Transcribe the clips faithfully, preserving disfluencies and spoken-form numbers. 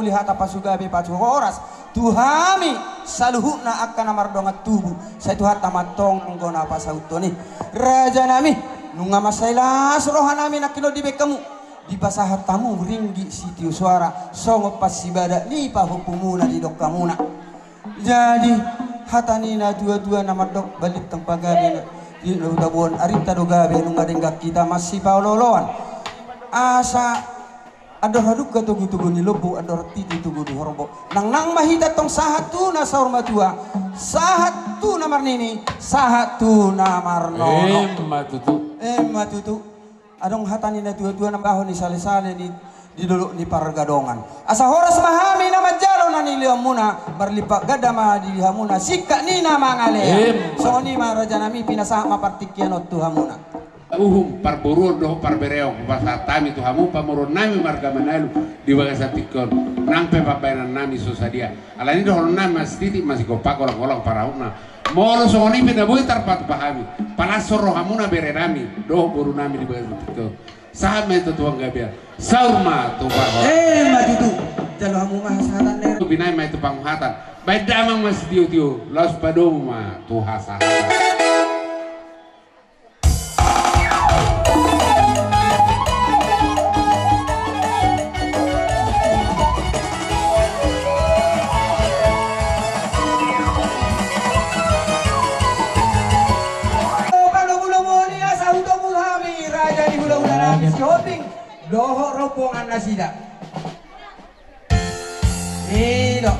hata pasugabe pasu horas tu hami saluhutna angka na mardongan tubu, sai Tuhanta ma antong anggo na pasauthon i. Rajanami, nunga mansai las rohanami nangkin on dibaen hamu. Dipasahat hamu ringgit sitio soara songon parsibadak ni pahompumuna didok hamuna. Jadi hata ni na tua-tua na mandok balintang pagabe na di na utabuan arinta do gabe nunga denggan hita masipaolo-oloan. Asa andor hadungka togu-togu ni lombu, andor titi togu ni horbo. Nang nang ma hita tong sahat tu na saur matua, sahat tu na marnini, sahat tu na marnono. Emma tutu. Emma tutu. Adong hata ni na tua-tua na baho ni sale-sale ni di dolok ni pargadongan. Asa horas ma hami na manjalo na nilehonmuna, marlipat ganda ma di hamuna singkat ni na mangalea. Em. Songon i ma rajanami, pinasahat ma partingkian on tu hamuna. Uhum parboruon dohot parbereon hupasahat hami tu hamu pamoruonnami marga Manalu di bagasan tingki on. Nang pe pambahenannami so sadia. Alani dohononnami ma sititi ma sigompa golang-golang parahutna. Molo songon i pe na boi tarpatupa hami, palashon rohamuna berenami dohot borunami di bagasan tingki on. Sahat ma i tu panggabean, saur ma tu parhorasan. Emma tutu. Jalo hamu ma hasahatan ni. Binahen ma i tu panguhatan. Baen damang ma sitio-tio, laos padomu ma tu hasahatan. Palomo-lomo ni asa hutobus hami raja ni hula-hulanami Sihombing dohot rombongan nasida. I do.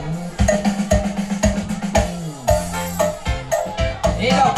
I do.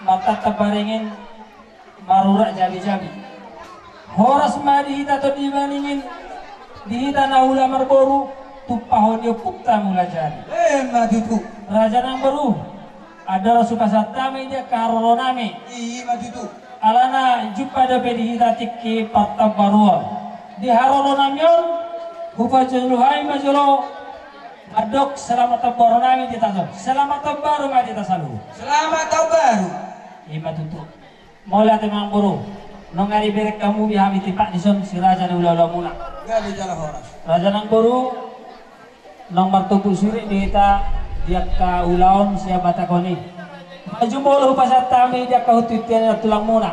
Martangkap baringin, marurat jabijabi. Horas ma di hita tondi baringin, di hita na ula marboru, tumpahon ni ompunta Mulajadi. Emma tutu. Raja nang boru, andorang so hupasahat hami di angka haroronami. Ima tutu. Alana jumpa dope di hita tingki partambaruon. Di haroronami on, hupajolo hami ma jolo mandok selamat tahun baru nami di hita saluhut. Selamat tahun baru ma di hita saluhut. Selamat tahun baru. Ima tutu. Mauliate ma nang boru. Nunga dibereng hamu be hami tipak dison si raja ni hulahulamuna. Gabe jala horas. Raja nang boru, nunga martumpuk surik do hita di angka ulaon sian Batak on i. Maju molo hupasahat hami di angka huntuhuntuan ni tulangmuna.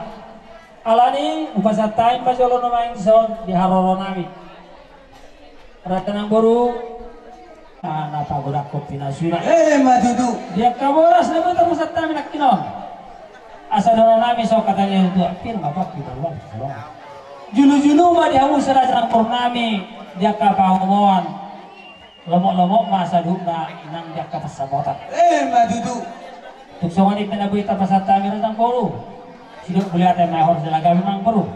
Alani hupasahat hami ma jolo nuaeng dison di haroronami. Raja nang boru, ah, na pagodangkon pinasuna. Emma tutu. Di angka boras na boi tarpasahat hami nangkin on. Asa dohononnami songon hata ni natuatua, pir ma pangki baruan. Julujulu ma di hamu si raja nang boru nami di angka pangomoan. Lomoklomo ma saluhutna nang di angka pansamotan. Emma tutu. Tung songon i pe na boi tarpasahat hami raja nang boru. Sidok mauliate ma, horas jala gabe ma nang boru.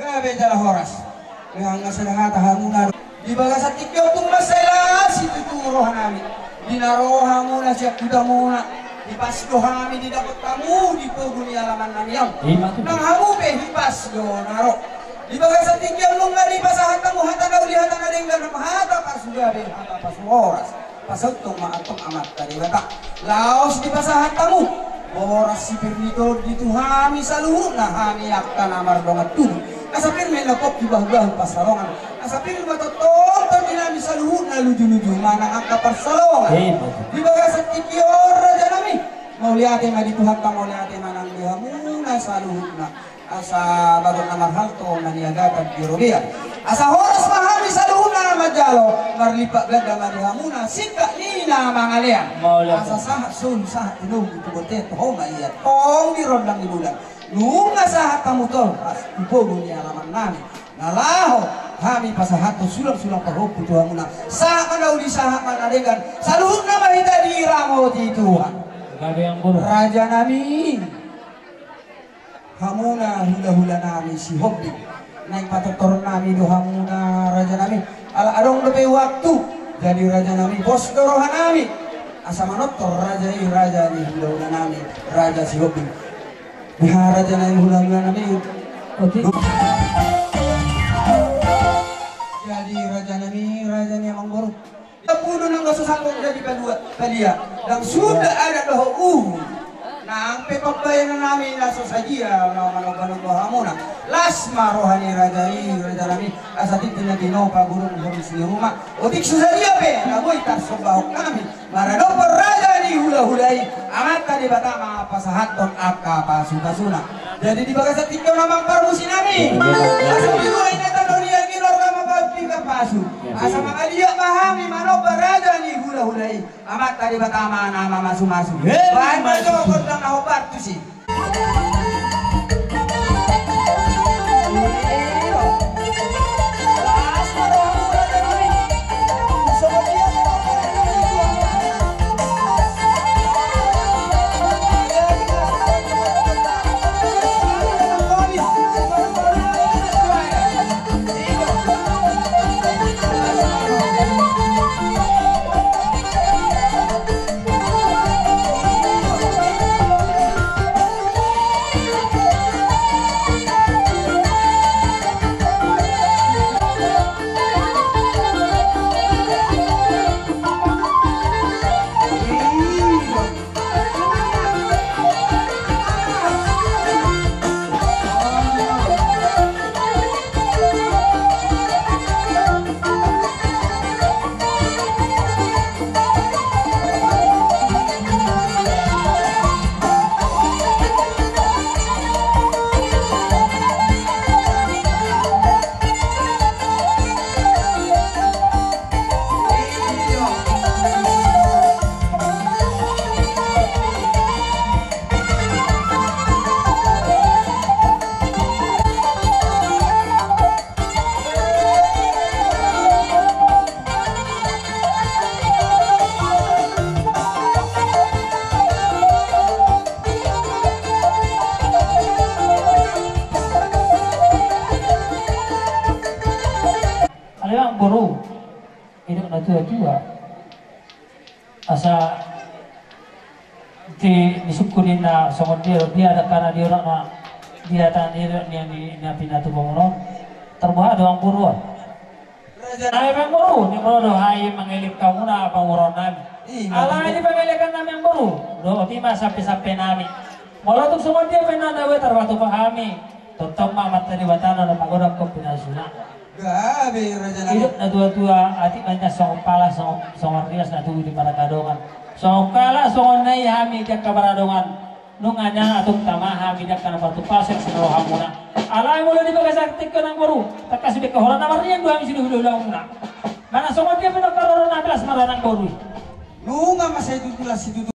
Gabe jala horas. Nunga sada hata hamuna. Di bagasan tingki on tung mansai las situtu rohanami. Di na ro hamuna sian hutamuna, hipas do hami didapot hamu di pogu ni alamannami on. Ima tutu. Nang hamu pe hipas do na ro. Di bagasan tingki on nunga dipasahat hamu hata na uli, hata na denggan, hata pasugabe, hata pasuhoras. Pasahathon ma antong Amanta Debata. Laos dipasahat hamu boras si pir ni tondi tu hami saluhutna, hami angka na mardongan tubu. Asa pir ma na pongki bahubahu pansalongan. Asa pir ma tongtong tondinami saluhutna lujuluju manang angka pansalongan. Emma tutu. Di bagasan tingki on rajanami, mauliate ma di Tuhanta, mauliate ma nang di hamuna saluhutna. Asa bagot na marhalto na niagatan di robean. Asa horas ma hami saluhutna na manjalo, marlipat ganda ma di hamuna singkat ni na mangalean. Mauliate. Asa sahat solu sahat tinogu tu bontean, toho ma ia tong di rondang ni bulan. Nunga sahat hamu tolhas tu pogu ni alamannami. Na laho hami pasahathon sulangsulang pahompu tu hamuna. Sahat ma na uli, sahat ma na denggan. Saluhutna ma hita diramoti Tuhan. Gabe nang boru. Rajanami. Hamuna hulahulanami Sihombing, naeng patortoronnami do hamuna rajanami. Ala adong dope waktu, jadi rajanami, pos do rohanami asa manortor raja i, raja ni hulahulanami, raja Sihombing. Beha raja ni hulahulanami. Oke. Jadi rajanami, raja ni amangboru. Ia pulu nang so sangkot jadi palua, palia. Ndang suda adat dohot uhum. Nang pe pambahenannami na so sadia na manombanomba hamuna. Las ma roha ni raja i, rajanami. Asa tintin na tinopa, burung hormis ni ruma. Otik so sadia pe na boi tarsombahon hami maradophon raja ni hulahula i, Amanta Debata ma pasahathon angka pasupasuna. Jadi di bagasan tingki on amang parmusinami, asa pilu ai na tano ni angin, orga ma pampi pasu. Asa mangaliat ma hami manomba raja ni hulahula i, Amanta Debata ma na mamasumasu. Baen ma jo gondang na hombar tusi. Boru, didok na tua-tua. Asa di, disungkun ninna songon dia, dia dangkana, dia unokna, dia tangan dia, dia, dia, dia pinatupa muna. Tarbuha do amang boru on. Raja nami, amang boru, ni molo do hami mangelek hamuna pamoruon nami. Alai di pangelekan nami amang boru, dohot i ma sampe-sampe nami. Molo tung songon dia pe na nawe tarpatupa hami, tongtong ma Amanta Debata na pagodangkon pinasuna. Gabe raja nami. Didok na tua-tua, atik ma nian songon pala, songon, songon rias na tubu di marga dongan. Songon pala, songon na i hami di angka maradongan. Nunga nian atung tama hami di angka na partumpasan sian rohamuna. Alai molo di bagasan tingki on amang boru, tangkas sude ingkon holan na marniang do hami sian hula-hulamuna. Manang songon dia pe na parroha nami, las ma roha ni amang boru i. Nunga ma sai tutu las situtu.